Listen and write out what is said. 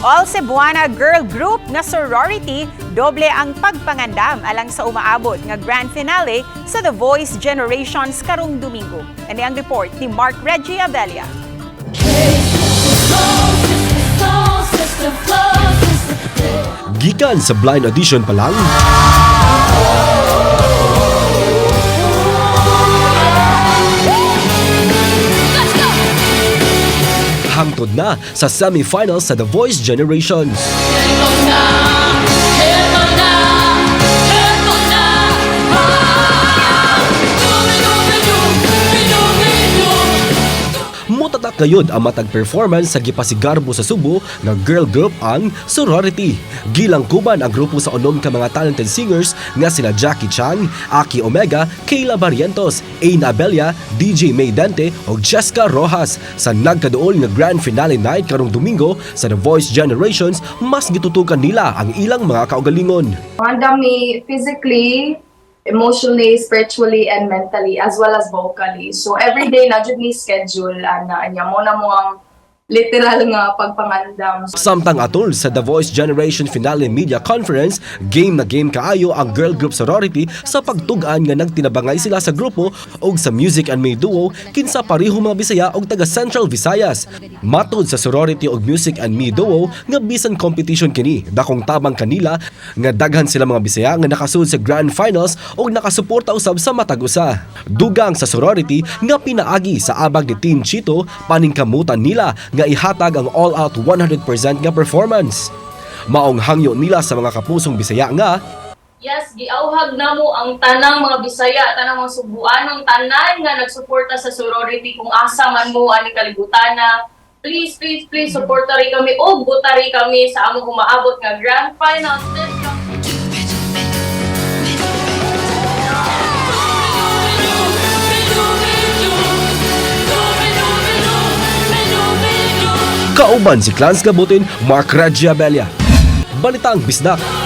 All Cebuana girl group nga Sorority, doble ang pagpangandam alang sa umaabot nga grand finale sa The Voice Generations karong Domingo. Ani ang report ni Mark Reggie Abella. Soul sister, flow sister. Gikan sa blind audition pa lang, hangtod na sa semifinals sa The Voice Generations. Eto na, eto na, eto na. Ah! Mutatak gayud ang matag performance sa gipasigarbo sa Subo nga girl group ang Sorority. Gilangkuban ang grupo sa unom ka mga talented singers nga sila Jackie Chan, Aki Omega, Kayla Barrientos, Aina Abella, DJ May Dante ug Jessica Rojas. Sa nagkaduol nga grand finale night karong Domingo sa The Voice Generations, mas gitutukan nila ang ilang mga kaugalingon. Handa mi physically, emotionally, spiritually, and mentally, as well as vocally. So every day na jud ni schedule ana anya mo na mo ang literal nga pagpangandam. Samtang atol sa The Voice Generation Finale Media Conference, game na game kaayo ang girl group Sorority sa pagtug-an nga nagtinabangay sila sa grupo og sa Music and Me Duo kinsa pareho mga Bisaya og taga Central Visayas. Matod sa Sorority og Music and Me Duo nga bisan competition kini, dakong tabang kanila nga daghan sila mga Bisaya nga nakasud sa Grand Finals og nakasuporta usab sa matag usa. Dugang sa Sorority nga pinaagi sa abag ni Team Chito, paningkamutan nila nga ihatag ang all-out 100% nga performance. Maong hangyo nila sa mga kapusong Bisaya nga Yes, giauhag na mo ang tanang mga Bisaya, tanang mga Subuanong, tanan nga nagsuporta sa Sorority kung asa man mo ani kalibutana. Please, please, please, suporta rin kami o butari kami sa among umaabot nga grand finals this Kauban si Clans Gabutin, Mark Ragiabella. Balitang Bisdak.